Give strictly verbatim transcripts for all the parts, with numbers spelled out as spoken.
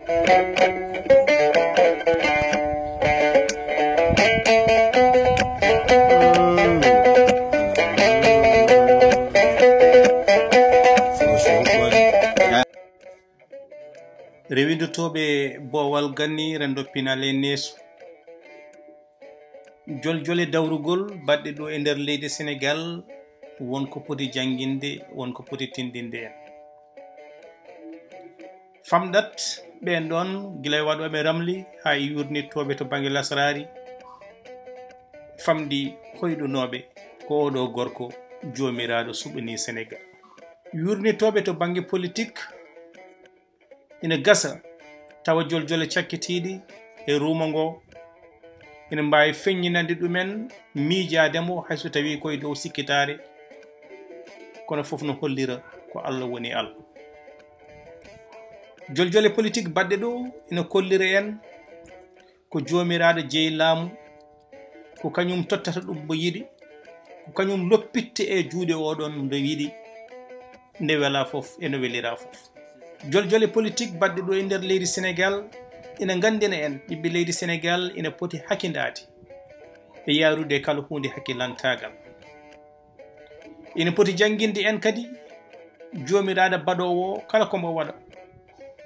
Rewindotooɓe boowal ganni, renndo pinal e neesu. Joljole dawrugol baɗɗe ɗo e nder leydi Senegaal, won ko poti jannginde, won ko poti tinndinde en. Famɗat ɓeen ɗoon, gila e waɗooɓe ramli haa e yuurnittooɓe to bannge lasraari, famɗi hoyɗunooɓe ko oo ɗoo gorko joomiraaɗo suɓanii Senegaal. Yuurnittooɓe to bannge politik, ina gasa tawa joljole cakkitiiɗi e ruuma ngo ina mbaawi feññinande ɗumen, miijaade mo, hay so tawii ko e dow sikkitaare, kono fof no hollira ko Allah woni Allah. Joljole politik baɗɗe ɗo ina kollira en ko joomiraaɗo jeyi laamu, ko kañum tottata ɗum mbo yiɗi, ko kañum loppitte e juuɗe oɗon mbo yiɗi, nde wela fof e no welira fof. Joljole politik baɗɗe ɗo e nder leydi Senegaal ina nganndina en ɓiɓɓe leydi Senegaal ina poti hakindaade e yaarude kala huunde hakkilantaagal. Ina poti jannginde en kadi joomiraaɗo baɗoowo o kala ko mbo waɗa,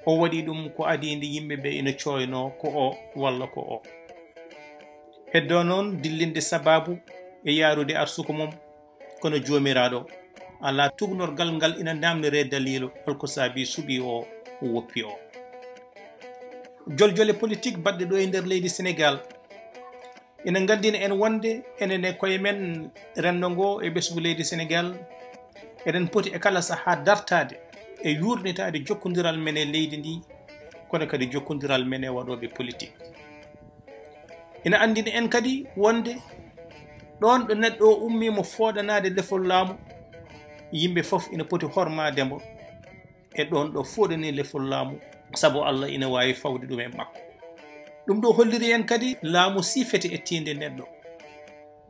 o waɗi ɗum ko adiinde yimɓe ɓe ina cooynoo ko o walla ko o. Heddoo noon dillinde sabaabu e yaarude arsuko mum, kono joomiraaɗo alaa tugnorgal ngal ina naamniree daliilu hol ko saabii suɓii o, woppi o. Joljole politik baɗɗe ɗo e nder leydi Senegaal ina nganndina en wonde enen e koye men renndo ngo e ɓesngu leydi Senegaal, eɗen poti e kala sahaa dartaade e yuurnitaade jokkondiral men e leydi ndi, kono kadi jokkondiral men e waɗooɓe politik. Ina anndina en kadi wonde ɗoon ɗo neɗɗo o ummii mo fooɗanaade lefol laamu, yimɓe fof ina poti hormaade mo e ɗoon ɗo fooɗanii lefol laamu, sabu Allah ina waawi fawde ɗum e makko. Ɗum ɗo holliri en kadi laamu siifete e tiinde neɗɗo.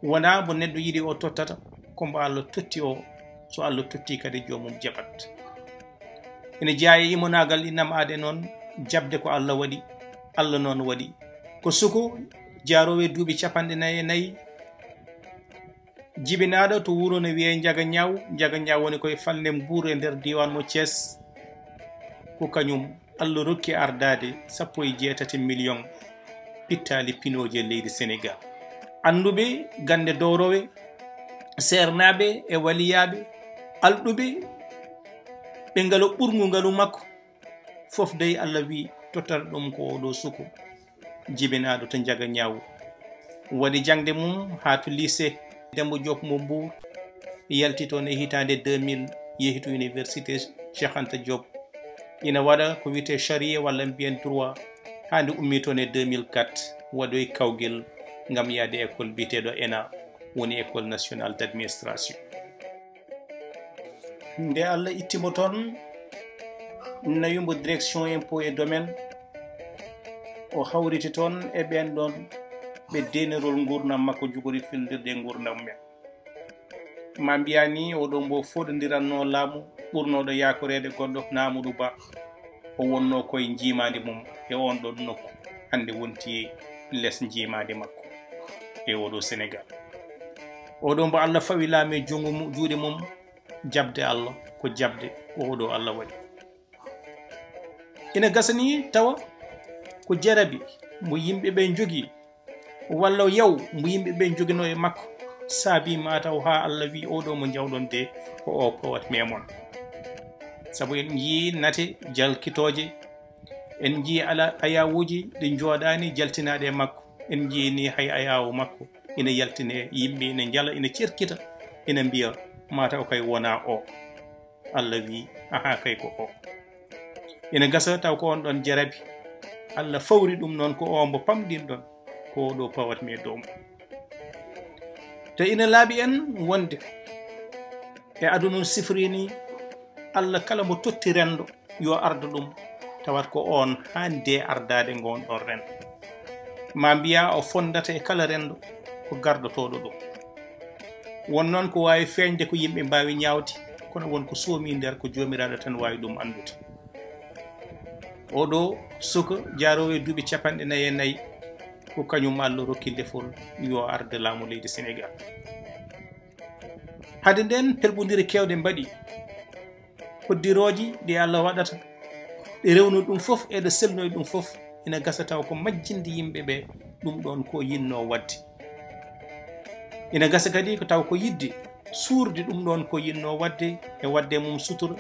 Wonaa mo neɗɗo yiɗi o tottata, ko mbo Allah totti o, so Allah totti kadi joomum jaɓat. Ina jeyaa e imonaagal inam aade noon, jaɓde ko Allah waɗi, Allah noon waɗi. Ko suko jaaroowo e duuɓi capanɗe nayi e nayi, jibinaaɗo to wuro no wiyee Njaga Ñaaw. Njaga Ñaaw woni koye Falnde Mbuur e nder diiwaan mo Thiès. Ko kañum Allah rokki ardaade sappo e jeetati miliyoŋ pittaali pinooje leydi Senegaal. Annduɓe gannde doorowe, seernaaɓe e waliyaaɓe, alɗuɓe ɓe ngalo ɓurngu ngalu makko, fof dey Allah wi tottata ɗum ko oɗo suko jibinaaɗo to Njaga Ñaaw. Waɗi jaŋde mum haa to lycée Demba Diop mo Mbour, yalti toon e hitaande deux mille, yehi to université Cheikh Anta Diop. Ina waɗa ko wiyetee charia walla mbiyen droit, haa nde ummi toon e deux mille quatre, waɗoyi kawgel ngam yahde école biyeteeɗo ENA, woni École nationale d'administration. Nde Allah itti mo toon, nawi mo direction impôt et domaine, o hawriti toon e ɓeen ɗoon ɓe deenirol nguurndam makko jogori fillirde e nguurndam men. Ma mbiyaa ni oɗo mbo fooɗondirannoo laamu ɓurnooɗo yaakoreede goɗɗo, Amadou Ba, o wonnoo koye njiimaandi mum e oon ɗoon nokku, hannde wonti les njiimaandi makko e oɗo Senegaal. Oɗo mbo Allah fawi laamu e junngo mu-, juuɗe mum, jaɓde Allah ko jaɓde ko oɗo Allah waɗi. Ina gasa ni tawa ko jarabi mo yimɓe ɓe njogii, walla yaw mo yimɓe ɓe njoginoo e makko, saabii mataw haa Allah wi oɗo mo njawɗon de ko o powat memon. Sabu en njii nate jalkitooje, en njii ala ayawuuji ɗi njooɗaani jaltinaaɗe e makko, en njii ni hay ayawu makko ina yaltine, yimɓe ina njala, ina cerkita, ina mbiya mataw kay wonaa o. Allah wi, ahaa kay ko o. Ina gasa taw ko on ɗon jarabi. Allah fawri ɗum noon ko o mbo pamɗinɗon, ko o ɗo pawatmi e dow mum. Te ina laaɓi en wonde e aduna on sifri ni, Allah kala mo totti renndo, yo ardo ɗum, tawat ko on haandi e ardaade ngoon ɗon renndo. Ma mbiya o fondata e kala renndo ko gardotooɗo ɗum. Won noon ko waawi feeñde ko yimɓe mbaawi ñaawde, kono won ko soomi nder ko Joomiraaɗo tan waawi ɗum anndude. Oɗo suka jaaroowo e duuɓi capanɗe nayi e nayi, ko kañum Allah rokki lefol yo arde laamu leydi Senegaal. Hade nden pelɓondire kewɗe mbaɗi, hoddirooji ɗi Allah waɗata, ɗe rewno ɗum fof e ɗe selnoy ɗum fof, ina gasa taw ko majjinde yimɓe ɓe ɗum ɗon ko yinno waɗde. Ina gasa kadi ko taw ko yidde suurde ɗum ɗon ko yinno waɗde e waɗde mum sutura,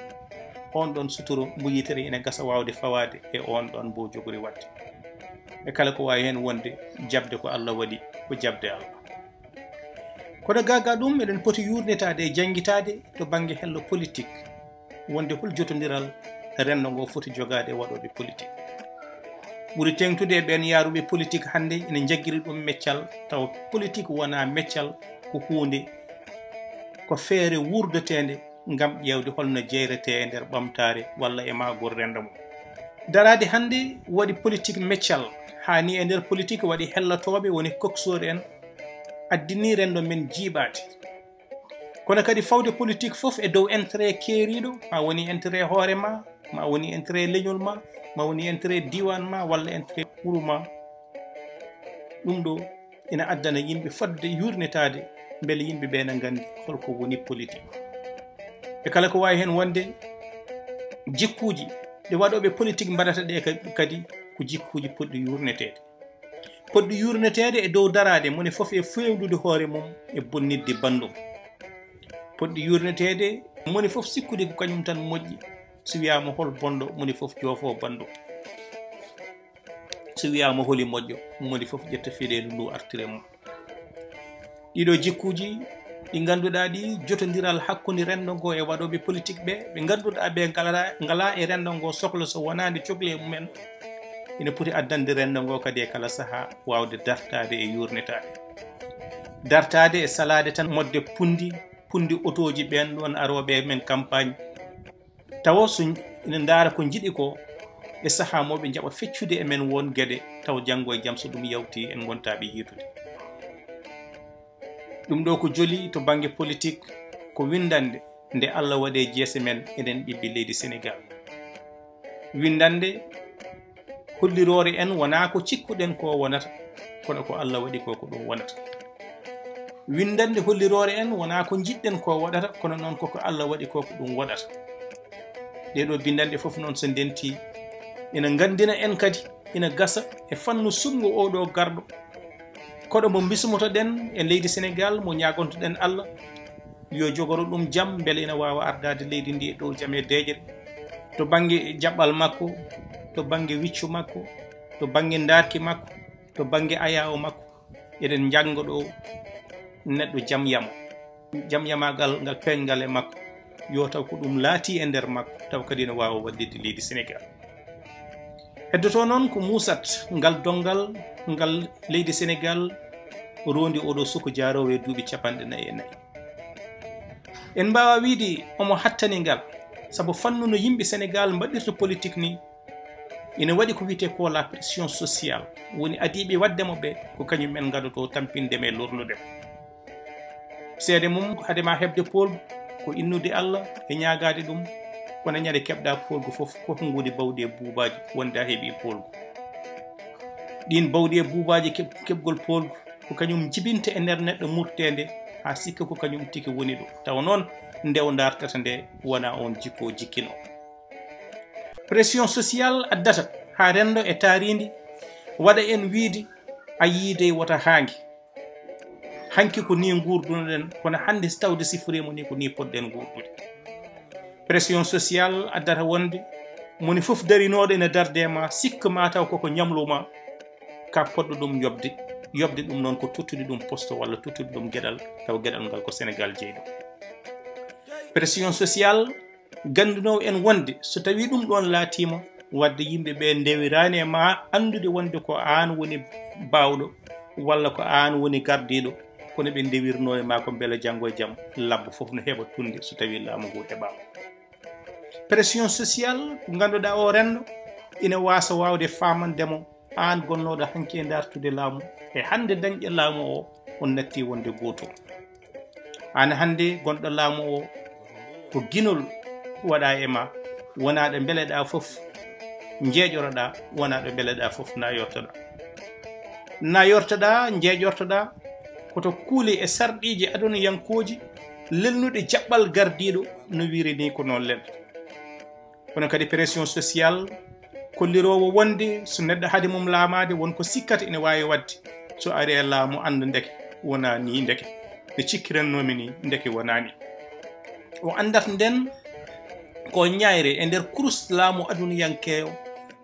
on ɗon sutura mbo yitere ina gasa waawde fawaade e on ɗon mbo jogori waɗde. E kala ko waawi heen wonde, jaɓde ko Allah waɗi, ko jaɓde Allah. Kono gaa gaa ɗum, eɗen poti yuurnitaade e janngitaade to bannge hello politik, wonde hol jotondiral renndo ngo foti jogaade e waɗooɓe politik. Ɓuri teeŋtude e ɓeen yaaruɓe politik hannde ina njaggiri ɗum meccal, tawa politik wonaa meccal, ko huunde, ko feere wuurdeteende ngam ƴeewde hol no jeyretee e nder ɓamtaare walla e maagol renndo mum. Daraade hannde waɗi politik meccal, haa ni e nder politik waɗi hellotooɓe woni coxeur en, addini renndo men jiiɓaade. Kono kadi fawde politik fof e dow intérêt keeriiɗo, ma woni intérêt hoore ma, ma woni intérêt leñol ma, ma woni intérêt diiwaan ma walla intérêt wuro ma. Ɗum ɗo ina addana yimɓe fotde yuurnitaade mbele yimɓe ɓe na nganndi holko woni politik. E kala ko waawi heen wonde, jikkuuji ɗi waɗooɓe politik mbaɗata ɗe ka-, kadi ko jikkuuji potɗi yuurneteede. Potɗi yuurneteede e dow daraade moni fof e feewnude hoore mum e bonnitde banndum. Potɗi yuurneteede moni fof sikkude ko kañum tan moƴƴi. So wiyaama hol bonɗo, moni fof joofo banndum. So wiyaama holi moƴƴo, moni fof ƴetta feɗeelu ndu artire mum. Ɗiɗo jikkuuji ɗi ngannduɗaa ɗi jotondiral hakkunde renndo ngo e waɗooɓe politik ɓe, ɓe ngannduɗaa ɓe ngalaa, ngalaa e renndo ngo sohla so wonaande cokle e mumen, ina poti addande renndo ngo kadi e kala sahaa waawde dartaade e yuurnitaade. Dartaade e salaade tan modde punndi, punndi otooji ɓeen ɗoon arooɓe e men campagne. Tawa so ina ndaara ko njiɗi ko e sahaa mo ɓe njaɓa feccude e men won geɗe, tawa janngo e jam so ɗum yawti en ngontaa ɓe yiitude. Ɗum ɗo ko joli to bannge politik, ko winndannde nde Allah waɗi e jeese men enen ɓiɓɓe leydi Senegaal. Winndannde holliroore en wonaa ko cikkuɗen ko wonata, kono ko Allah waɗi ko ko ɗum wonata. Winndannde holliroore en wonaa ko njiɗɗen ko waɗata, kono noon koko Allah waɗi ko ko ɗum waɗata. Ɗee ɗo binndanɗe fof noon so ndentii, ina nganndina en kadi, ina gasa e fannu suɓngo oo ɗo garɗo. Koɗo mo mbismotoɗen e leydi Senegaal, mo ñaagontoɗen Allah, yo jogoro ɗum jam, mbele ina waawa ardaade leydi ndi e dow jam e deeƴre. To bannge jaɓɓal makko, to bannge wiccu makko, to bannge ndaarki makko, to bannge ayaawo makko, eɗen njannga ɗo neɗɗo jam yamo. Jam yamaagal ngal peeñngal e makko, yo taw ko ɗum laatii e nder makko, taw kadi ina waawa wallitde leydi Senegaal. Heddotoo noon ko muusat ngal donngal ngal leydi Senegaal roondi oɗo suka jaaroowo e duuɓi capanɗe nayi e nayi. En mbaawaa wiyde omo hattani ngal, sabu fannu no yimɓe Senegaal mbaɗirta politik ni, ina waɗi ko wiyetee ko la pression sociale, woni adiiɓe waɗde mo ɓe, ko kañum en ngadotoo tampinde mo e lornude mo. Seede mum, hade ma heɓde poolgu, ko innude Allah e ñaagaade ɗum, kono ñande keɓɗa poolgu fof, ko ngoni bawɗi e buubaaji wonde a heɓi poolgu. Ɗiin bawɗi e buubaaji keɓ-, keɓgol poolgu, ko kañum jibinta e nder neɗɗo murteende, haa sikka ko kañum tigi woni ɗo. Tawa noon, nde o ndartata nde, wonaa oon jikku o jikkinoo. Pression sociale addata haa renndo e taariindi waɗa en wiyde, a yii dey wota haangi. Hanki ko nii nguurdunoɗen, kono hannde so tawde siforiima nii ko nii potɗen nguurdude. Pression sociale addata wonde moni fof darinooɗo ene darde e ma, sikka ma taw koko ñamlo ma, ka poɗɗo ɗum yoɓde. Yoɓde ɗum noon ko tottude ɗum poste walla tottude ɗum geɗal, taw geɗal ngal ko Senegaal jeyɗo. Pression sociale ganndunoo en wonde so tawii ɗum ɗoon laatiima, wadde yimɓe ɓe ndewiraani e ma anndude wonde ko aan woni baawɗo walla ko aan woni gardiiɗo, kono ɓe ndewirnoo e ma ko mbele janngo e jam labbo fof no heɓa tunnde so tawii laamu ngu heɓaama. Pression sociale ko ngannduɗaa o renndo ina waasa waawde faamande mo aan gonnooɗo hanki e dartude laamu e hannde dañƴe laamu o on natti wonde gootum. Aan hannde gonɗo laamu o ko ginol waɗa e ma, wonaa ɗo mbeleɗaa fof njeeƴoroɗaa, wonaa ɗo mbeleɗaa fof na yortoɗaa. Na yortoɗaa, njeeƴortoɗaa, koto kuule e sarɗiiji aduniyankooji lelnuɗi jaɓɓal gardiiɗo, no wiiri ni ko noon lelnata. Kono kadi pression social kolliroowo wonde so neɗɗo hade mum laamaade, won ko sikkata ene waawi waɗde. So ari e laamu, annda ndeke wonaa ni, ndeke no cikkirannoomi ni, ndeke wonaa ni. O anndat nden ko ñaayre e nder kurus laamu aduniyankeewo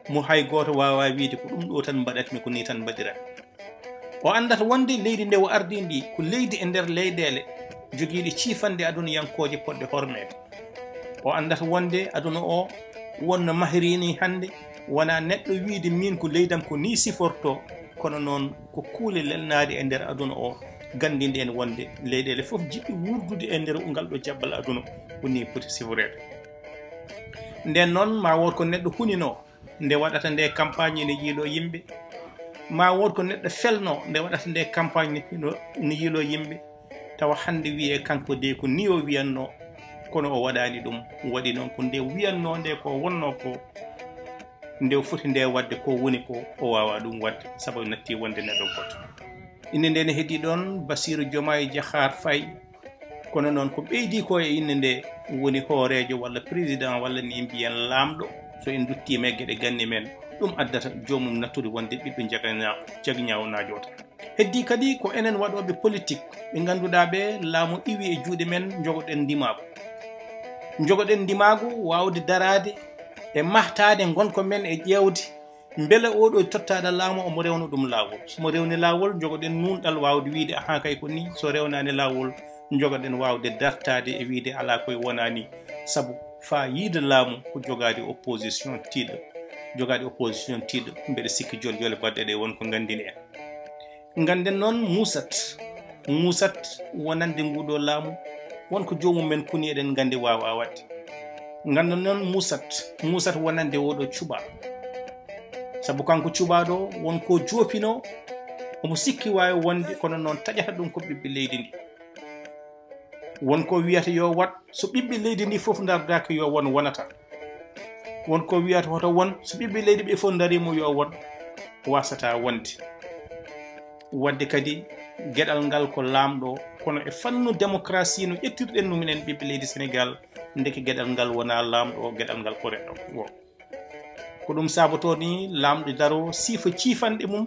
mo hay gooto waawaa wiide ko ɗum ɗo tan mbaɗatmi, ko ni tan mbaɗirat. O anndat wonde leydi nde o ardii ndi ko leydi e nder leyɗeele jogiiɗe ciifanɗe aduniyankooje poɗɗe hormeede. O anndat wonde aduna o wonno mahiri ni hannde, wonaa neɗɗo wiide min ko leydam ko ni siforto, kono noon ko kuule lelnaaɗe e nder aduna o, ganndinde en wonde leyɗeele fof jiɗɗi wuurdude e nder ngal ɗo jaɓɓal aduna ko ni poti siforeede. Nden noon ma wood ko neɗɗo hunino nde waɗata nde campagne ene yiilo yimɓe, ma wood ko neɗɗo felno nde waɗata nde campagne ne yiilo yimɓe, tawa hannde wiyee kanko de ko ni o wiyatno, kono o waɗaani ɗum. Waɗi noon ko nde wiyatno nde ko wonno ko, nde o foti nde waɗde ko woni ko, o waawaa ɗum waɗde sabu o natti wonde neɗɗo gooto. Innde nde ne heddii ɗoon Bassirou Diomaye Diakhar Faye, kono noon ko ɓeydii ko e innde nde woni hooreejo walla président walla ni mbiyen laamɗo. So en nduttiima e geɗe ganni men, ɗum addata joomum nattude wonde ɓiɗɗo jagaña-, jagañaawo naajoota. Heddii kadi ko enen waɗooɓe politik ɓe ngannduɗaa ɓe laamu iwi e juuɗe men, njogoɗen ndimaagu. Njogoɗen ndimaagu waawde daraade e mahtaade ngonka men e ƴeewde mbele oo ɗo tottaaɗo laamu omo rewna ɗum laawol. So mo rewni laawol, njogoɗen nuunɗal waawde wiyde ahaa kay ko nii, so rewnaani laawol, njogoɗen waawde dartaade e wiyde alaa koye wonaa nii. Sabu faayiida laamu ko jogaade opposition tiiɗɗo, jogaade opposition tiiɗɗo, mbeɗa sikki joljole baɗɗe ɗe won ko nganndini en. Ngannden noon muusat, muusat wonande nguɗo laamu, won ko joomum men kuni eɗen nganndi waawaa waɗde. Ngannden noon muusat, muusat wonande oɗo cuɓaa. Sabu kanko cuɓaaɗo won ko joopino, omo sikki waawi wonde, kono noon taƴata ɗum ko ɓiɓɓe leydi ndi. Won ko wiyata yo waɗ, so ɓiɓɓe leydi ndi fof ndardaaki yo won, wonata. Won ko wiyata hoto won, so ɓiɓɓe leydi ɓe fof ndariimo yo won, waasata wonde. Waɗde kadi geɗal ngal ko laamɗo, kono e fannu démocratie no ƴettirɗen ɗum minen ɓiɓɓe leydi Sénégal, ndeke geɗal ngal wonaa laamɗo, geɗal ngal ko renndo. Wo. Ko ɗum saabotoo ni laamɗo daroo siifa ciifanɗe mum,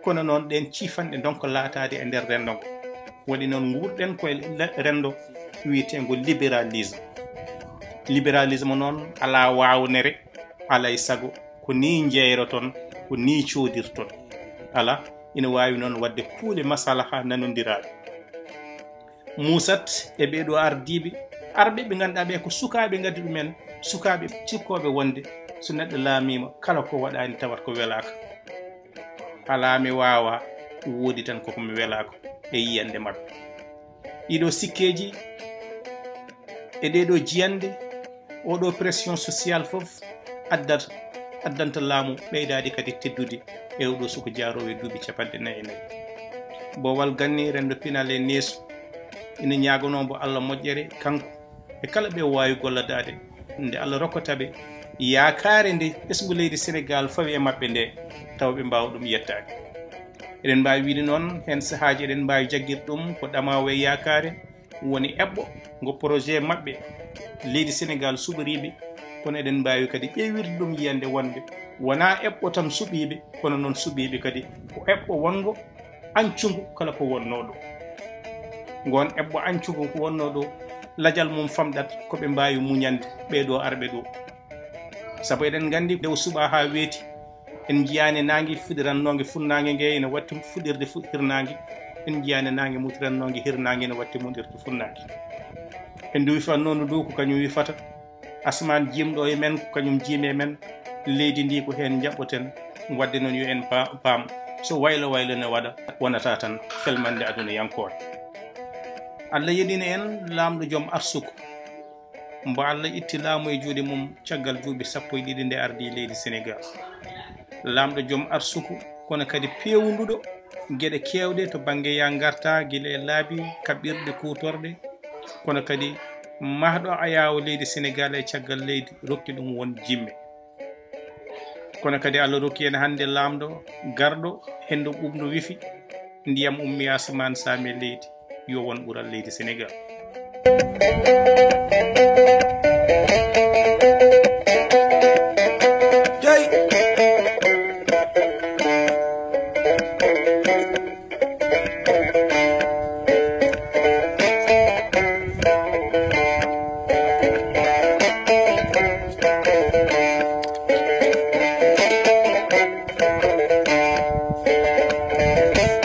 kono noon ɗeen ciifanɗe ndonka laataade e nder renndo ngo. Waɗi noon nguurɗen ko e le-, renndo wiyeteengo libéralisme. Libéralisme noon alaa waawnere, alaa e sago ko nii njeyroton, ko nii coodirton. Alaa, ina waawi noon waɗde kuule masalaha nanondiraaɗe. Muusat e ɓee ɗoo ardiiɓe, arɓe ɓe ngannduɗaa ɓee ko sukaaɓe ngaddi ɗumen, sukaaɓe cikkooɓe wonde so neɗɗo laamiima kala ko waɗaani tawat ko welaaka. Alaa mi waawa woodi tan koko mi welaako e yiyannde maɓɓe. Ɗii ɗoo sikkeeji e ɗee ɗoo jiyannde, oo ɗoo pression social fof addat, addanta laamu ɓeydaade kadi teddude e oo ɗoo suka jaaroowo e duuɓi capanɗe nayi e nayi. Boowal ganni renndo pinal e neesu ina ñaaganoo mbo Allah moƴƴere kanko e kala ɓe waawi golladaade nde Allah rokkata ɓe yaakaare nde ɓesngu leydi Senegaal fawi e maɓɓe nde, tawa ɓe mbaawa ɗum yettaade. Eɗen mbaawi wiyde noon, heen sahaaji eɗen mbaawi jaggirde ɗum ko ɗamaawu e yaakaare, woni eɓɓo ngo projet maɓɓe leydi Senegaal suɓoriiɓe, kono eɗen mbaawi kadi ƴeewirde ɗum yiyannde wonde wonaa eɓɓo tan suɓiiɓe, kono noon suɓiiɓe kadi ko eɓɓo wonngo añcungu kala ko wonnoo ɗo. Ngoon eɓɓo añcungu ko wonnoo ɗo, lajal mum famɗat ko ɓe mbaawi muñande ɓee ɗoo arɓe ɗo. Sabu eɗen nganndi nde o suɓaa haa weeti, en njiyaani naange fuɗirannoonge funnaange nge ina watti fuɗirde fu-, hirnaange. En njiyaani naange mutirannoonge hirnaange ina watti muɗirde funnaange. En ndu wifatnoo ndu du ko kañum wifata. Asmaan jiimɗo e men ko kañum jiimi e men. Leydi ndi ko heen njaɓɓoten. Waɗde noon yo en pa-, paam so waylo waylo ne waɗa, wonata tan felmannde aduna yankoore. Allah yeɗina en laamɗo joom arsuku. Mbo Allah itti laamu e juuɗe mum caggal duuɓi sappo e ɗiɗi nde ardii leydi Senegaal. Laamɗo joom arsuku, kono kadi peewnduɗo geɗe keewɗe to bannge yaa ngarta, gila e laabi, kaɓirɗe, kuutorɗe, kono kadi mahɗo ayaawo leydi Senegaal e caggal leydi, rokki ɗum won jimme. Kono kadi Allah rokki en hannde laamɗo garɗo, hendu ɓuuɓndu wifi, ndiyam ummi asamaan saami leydi, yo won ɓural leydi Senegal.